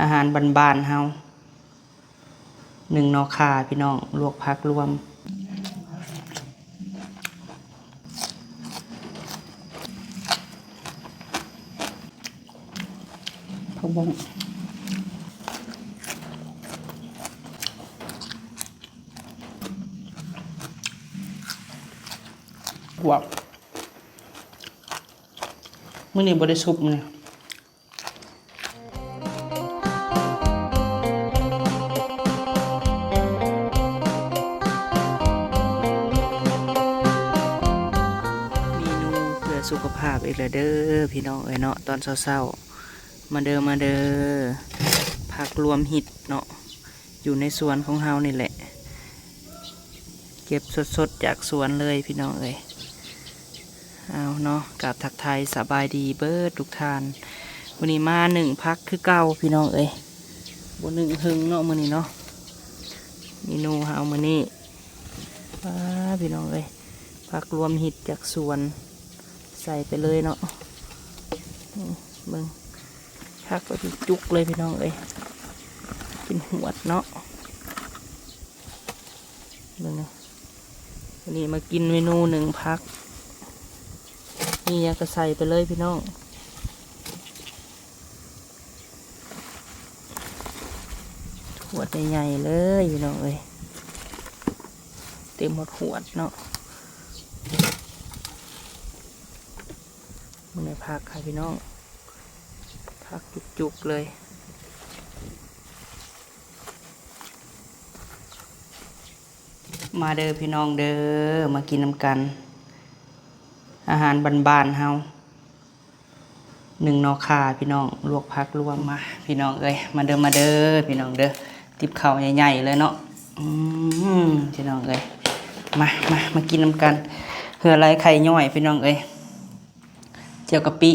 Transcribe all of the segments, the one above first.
ອາຫານບ້ານໆເຮົາ ໜຶ້ງໜໍ່ຂ່າພີ່ນ້ອງ ລວກຜັກລວມ ຜັກບົ້ງ ບວບ ມື້ນີ້ບໍ່ໄດ້ຊຸບມື້ນີ້. ເມນູເພື່ອສຸຂະພາບອີກແລ້ວເດີພີ່ນ້ອງເອີຍເນາະ ຕອນເຊົ້າໆ ມາເດີ ມາເດີ ຜັກລວມຮິດເນາະ ຢູ່ໃນສວນຂອງເຮົານີ້ແຫຼະ ເກັບສົດໆຈາກສວນເລີຍພີ່ນ້ອງເອີຍ. ເອົາເນາະ ກາບທັກທາຍສະບາຍດີເບີດທຸກທ່ານ. ມື້ນີ້ມາໜຶ້ງຜັກຄືເກົ່າພີ່ນ້ອງເອີຍ ບໍ່ໜຶ້ງເຫິງເນາະມື້ນີ້ເນາະ. ເມນູເຮົາມື້ນີ້ ປ້າ ພີ່ນ້ອງເອີຍ ຜັກລວມຮິດຈາກສວນ ໃສ່ໄປເລີຍເນາະ. ອືມ ເບິ່ງ ຜັກໄປຈຸກໆເລີຍພີ່ນ້ອງເອີຍ ເປັນຫວດເນາະ. ເບິ່ງເນາະ ວັນນີ້ມາກິນເມນູໜຶ້ງຜັກ ມີຫຍັງກະໃສ່ໄປເລີຍພີ່ນ້ອງ. ຫວດໃຫຍ່ໆເລີຍພີ່ນ້ອງເອີຍ ເຕັມໝົດຫວດເນາະ. ເບິ່ງໃນຜັກໃຫ້ພີ່ນ້ອງ ຜັກຈຸກໆເລີຍ. ມາເດີພີ່ນ້ອງເດີ ມາກິນນຳກັນ ອາຫານບ້ານໆເຮົາ ໜຶ້ງໜໍ່ຂ່າພີ່ນ້ອງ ລວກຜັກລວມ. ມາພີ່ນ້ອງເອີຍ ມາເດີ ມາເດີພີ່ນ້ອງເດີ ຕິບເຂົ້າໃຫຍ່ໆເລີຍເນາະ. ອືມ ພີ່ນ້ອງເອີຍ ມາ ມາ ມາກິນນຳກັນ ເຫື່ອໄຫຼໄຂ່ຍ້ອຍພີ່ນ້ອງເອີຍ. ແຈ່ວກະປິ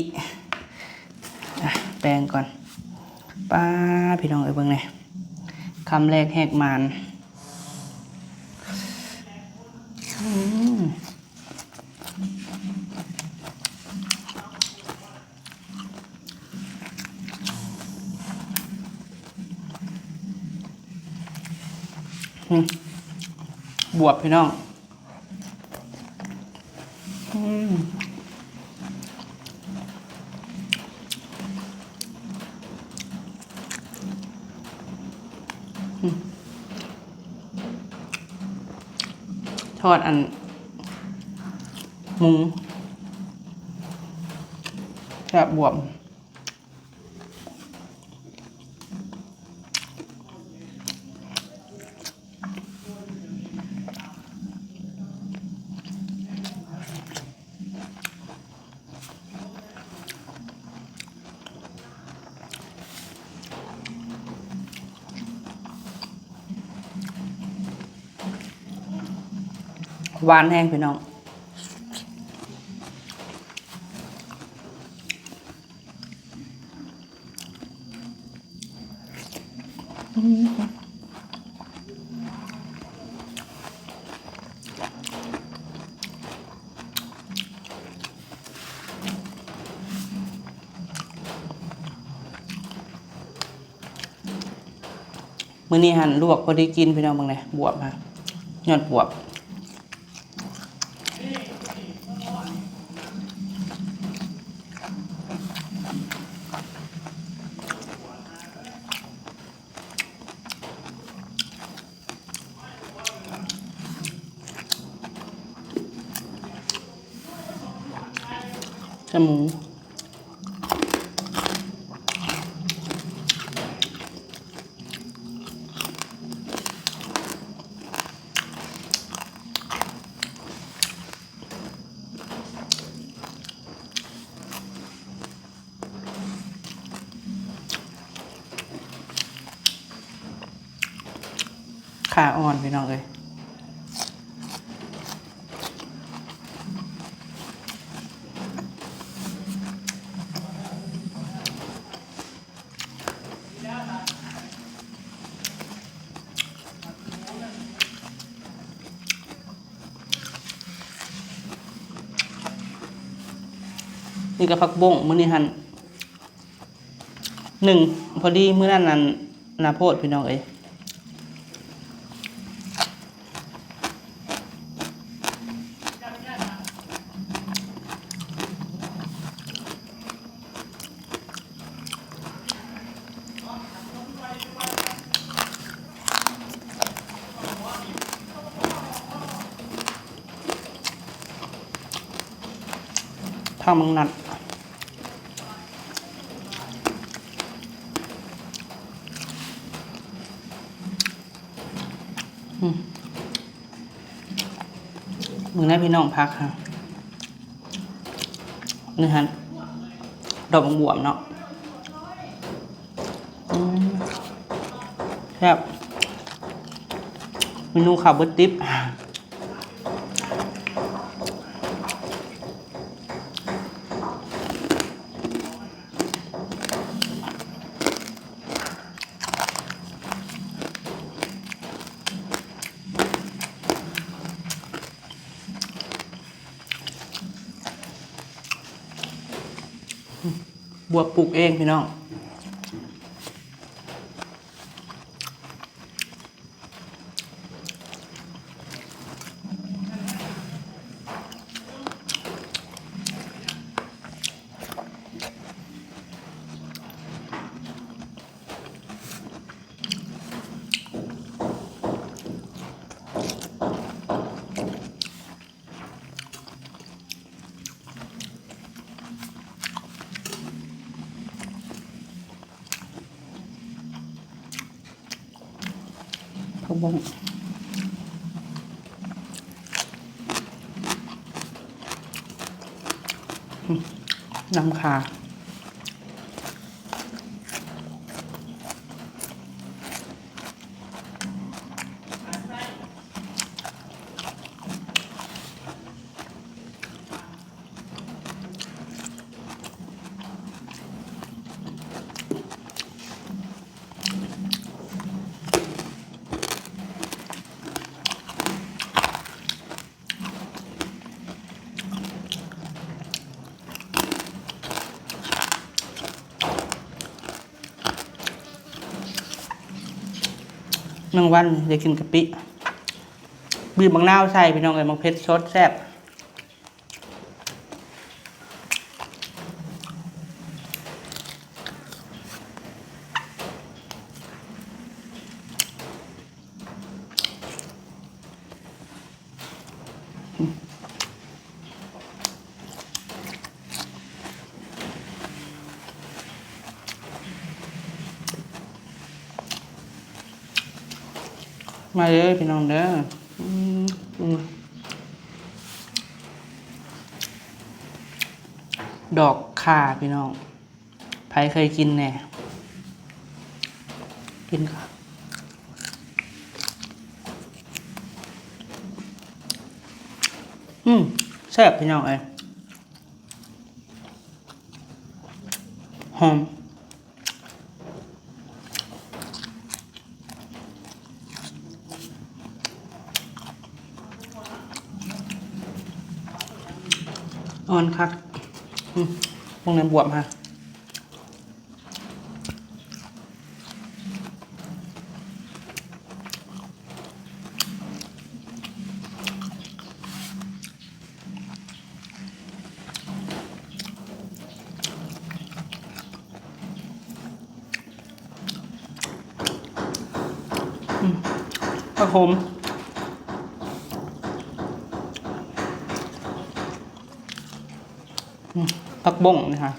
ອ່ະ ແປງກ່ອນ ປ້າ ພີ່ນ້ອງເອີຍ ເບິ່ງແດ່ ຄຳແລກແຫກໝານ. ອືມ ອືມ ບວບ ພີ່ນ້ອງ. ອືມ ອືມ ທອດອັນ ໝູ ແຊບ ບວບ. ຫວານແຮງ ພີ່ນ້ອງ. ມື້ນີ້ຫັ້ນລວກພໍດີກິນ ພີ່ນ້ອງ ເບິ່ງແດ່ ບວບຫັ້ນ ຍອດບວບ. ສະໝູ ຂາອ່ອນ ພີ່ນ້ອງເອີຍ. ນີ້ກໍຜັກບົ້ງ ມື້ນີ້ຫັ້ນ ໜຶ່ງພໍດີ ມື້ນັ້ນນັ້ນໜ້າໂພດພີ່ນ້ອງເອີຍ. ຜັກບັກນັດ ອືມ. ເບິ່ງແດ່ພີ່ນ້ອງ ຜັກຫັ້ນ ນີ້ຫັ້ນ ດອກບວບເນາະ ອືມ ແຊບ ເມນູເຂົ້າເບິດຕິບ. ບວບປູກເອງພີ່ນ້ອງ. ຜັກບົ້ງ ອືມ ນຳຂ່າ. ແມງວັນຢາກກິນກະປິ ບີບບັກນາວໃສ່ພີ່ນ້ອງເອີຍ ໝາກເຜັດສົດແຊບ. ມາເດີພີ່ນ້ອງເດີ ອືມ ອືມ ດອກຂ່າພີ່ນ້ອງ. ໃຜເຄີຍກິນແດ່? ກິນ ອືມ ແຊບພີ່ນ້ອງເອີຍ ຫອມ ອ່ອນຄັກ ອືມ ພວກນັ້ນບວບຫາ. ອືມ ຜັກໂຂມ ອືມ ຜັກບົ້ງນີ້ຫາ.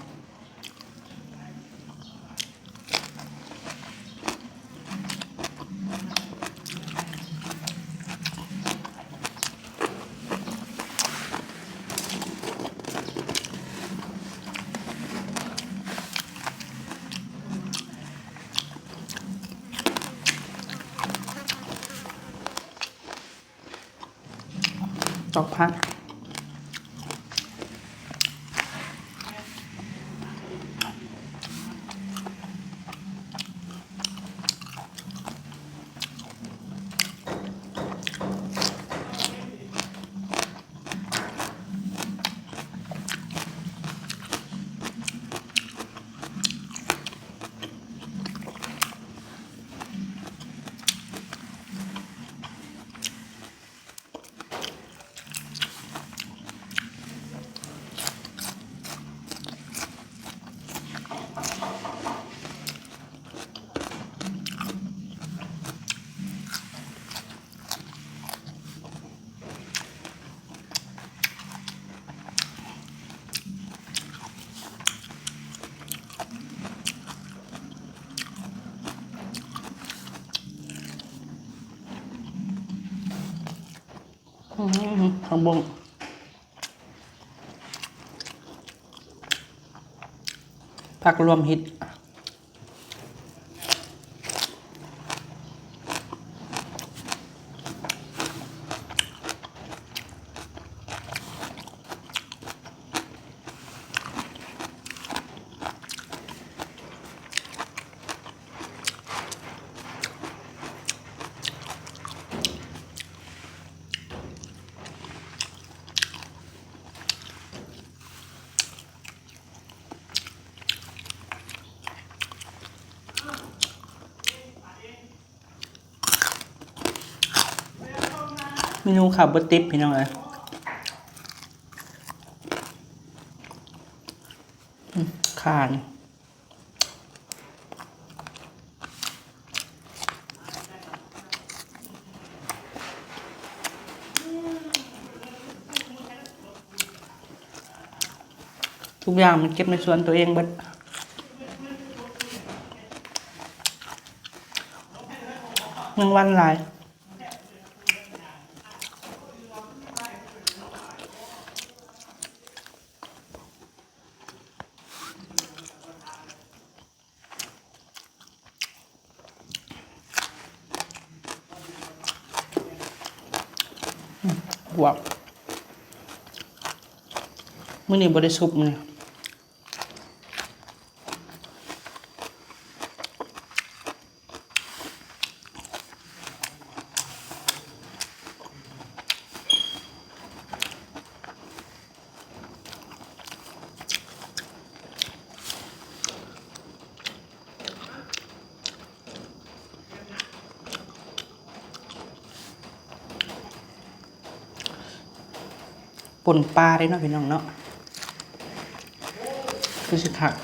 ດອກຜັກ ອືມ ອືມ ຜັກບົ້ງ ຜັກລວມມິດ. ເມນູເຂົ້າບໍ່ຕິບ ພີ່ນ້ອງເອີຍ. ອືມ ຄານ ທຸກຢ່າງມັນເກັບໃນສວນຕົວເອງເບິດ ແມງວັນຫຼາຍ. ອືມ ບວກ ມື້ນີ້ບໍ່ໄດ້ຊຸບມື້ນີ້. ປົ່ນປາເດ້ເນາະ ພີ່ນ້ອງເນາະ ຄືຊິຄັກ.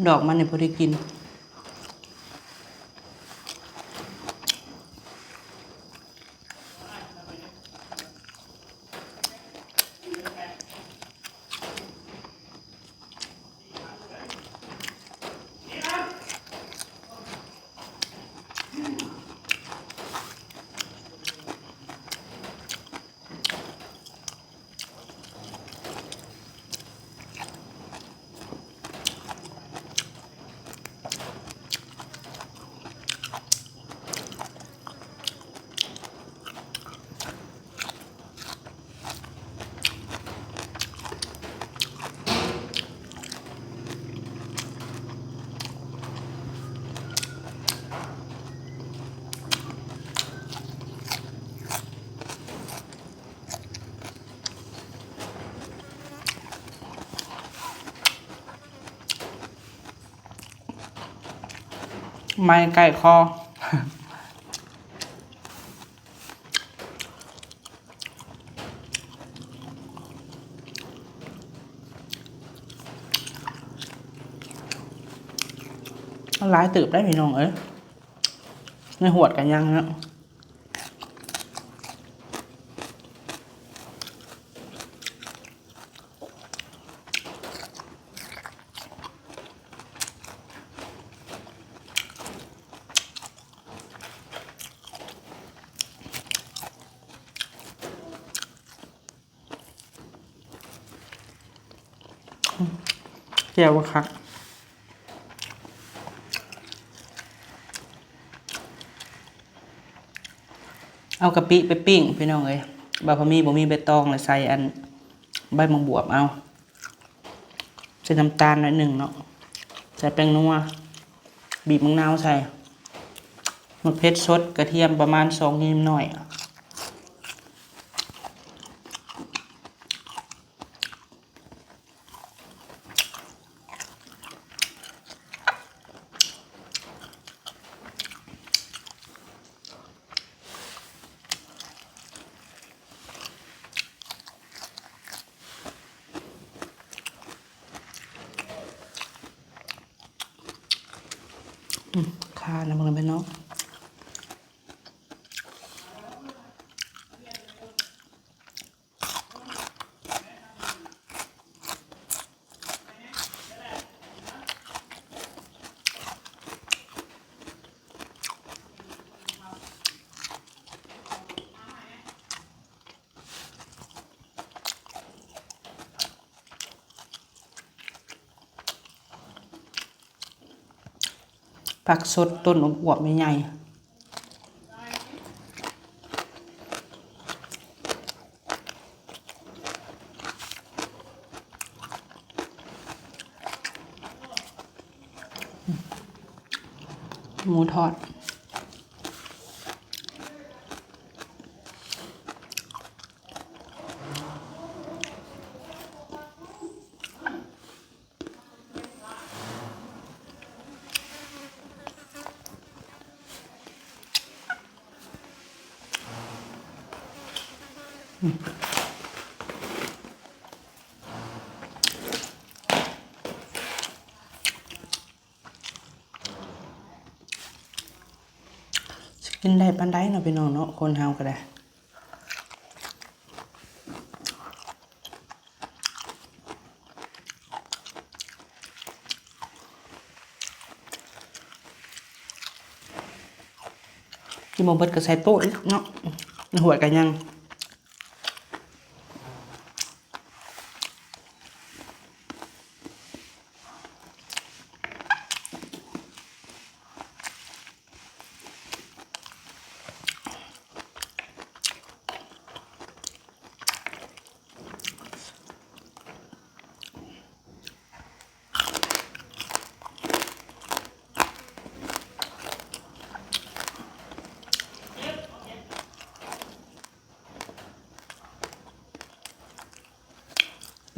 ດອກມັນນີ້ພໍໄດ້ກິນ. ໄໝ້ໃກ້ຄໍ. ມັນຫຼາຍເຕີບໄດ໋ພີ່ນ້ອງເອີຍ ໃນຫວດກະຍັງເນາະ. ແຈ່ວກໍຄັກ ເອົາກະປິໄປປີ້ງພີ່ນ້ອງເອີຍ ບ່າວພາມີບໍ່ມີໃບຕອງ ແລ້ວໃສ່ອັນໃບໝາກບວບເອົາ. ໃສ່ນ້ຳຕານໜ້ອຍໜຶ່ງເນາະ ໃສ່ແປ້ງນົວ ບີບໝາກນາວໃສ່ ໝາກເຜັດສົດ ກະທຽມປະມານສອງຍິ້ມນ້ອຍ. ອື ອືມ ຄານຳເບິ່ງເດີພີ່ນ້ອງ. ຜັກສົດຕົ້ນອວບໆ ໃຫຍ່ໆ. ໝູທອດ. ຊິກິນໄດ້ປານໃດເນາະ ພີ່ນ້ອງເນາະ ຄົນເຮົາກໍໄດ້. ກິນບໍ່ເບິດກໍໃສ່ໂຕະອີກເນາະ ຫວຍກໍຍັງ.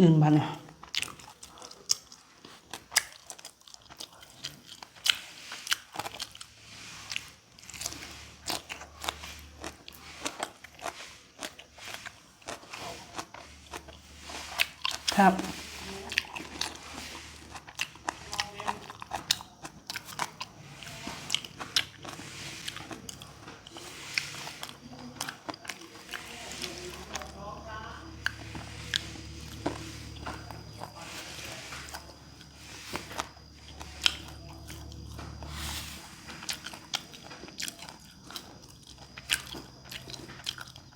ອື່ມບັດນີ້. ຄັບ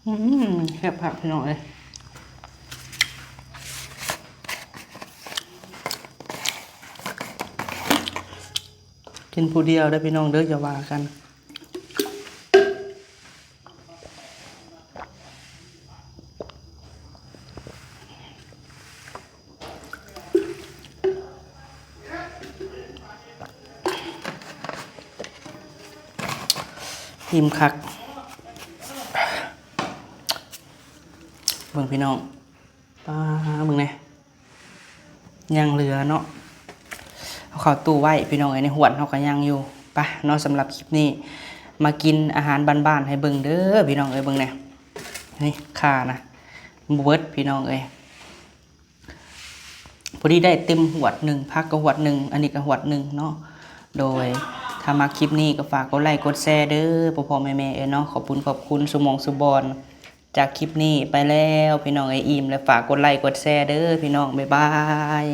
ອືມ ແຊບຄັກ ພີ່ນ້ອງເອີຍ. ກິນຜູ້ດຽວເດີພີ່ນ້ອງເດີ ຢ່າວ່າກັນ. ອີ່ມຄັກ ເບິ່ງພີ່ນ້ອງ ປາ ເບິ່ງແດ່. ຍັງເຫຼືອເນາະ ເອົາເຂົ້າຕູ້ໄວ້ພີ່ນ້ອງເອີຍ ໃນຫວດເຮົາກໍຍັງຢູ່. ໄປເນາະ ສຳລັບຄລິບນີ້ ມາກິນອາຫານບ້ານໆໃຫ້ເບິ່ງເດີພີ່ນ້ອງເອີຍ. ເບິ່ງແດ່ ນີ້ ຄານະ ບໍ່ເບິດພີ່ນ້ອງເອີຍ. ພໍດີໄດ້ເຕັມຫວດໜຶ່ງ ຜັກກໍຫວດໜຶ່ງ ອັນນີ້ກໍຫວດໜຶ່ງເນາະ. ໂດຍ ຖ້າມັກຄລິບນີ້ກໍຝາກກົດໄລ້ກົດແຊເດີ ພໍ່ໆແມ່ໆເອີຍເນາະ. ຂອບຄຸນຂອບຄຸນສູ່ໝ່ອງສູ່ບ່ອນ. ຈາກຄລິບນີ້ໄປແລ້ວ ພີ່ນ້ອງເອີຍ ອີ່ມແລ້ວ ຝາກກົດໄລ້ກົດແຊເດີພີ່ນ້ອງ ບາຍບາຍ.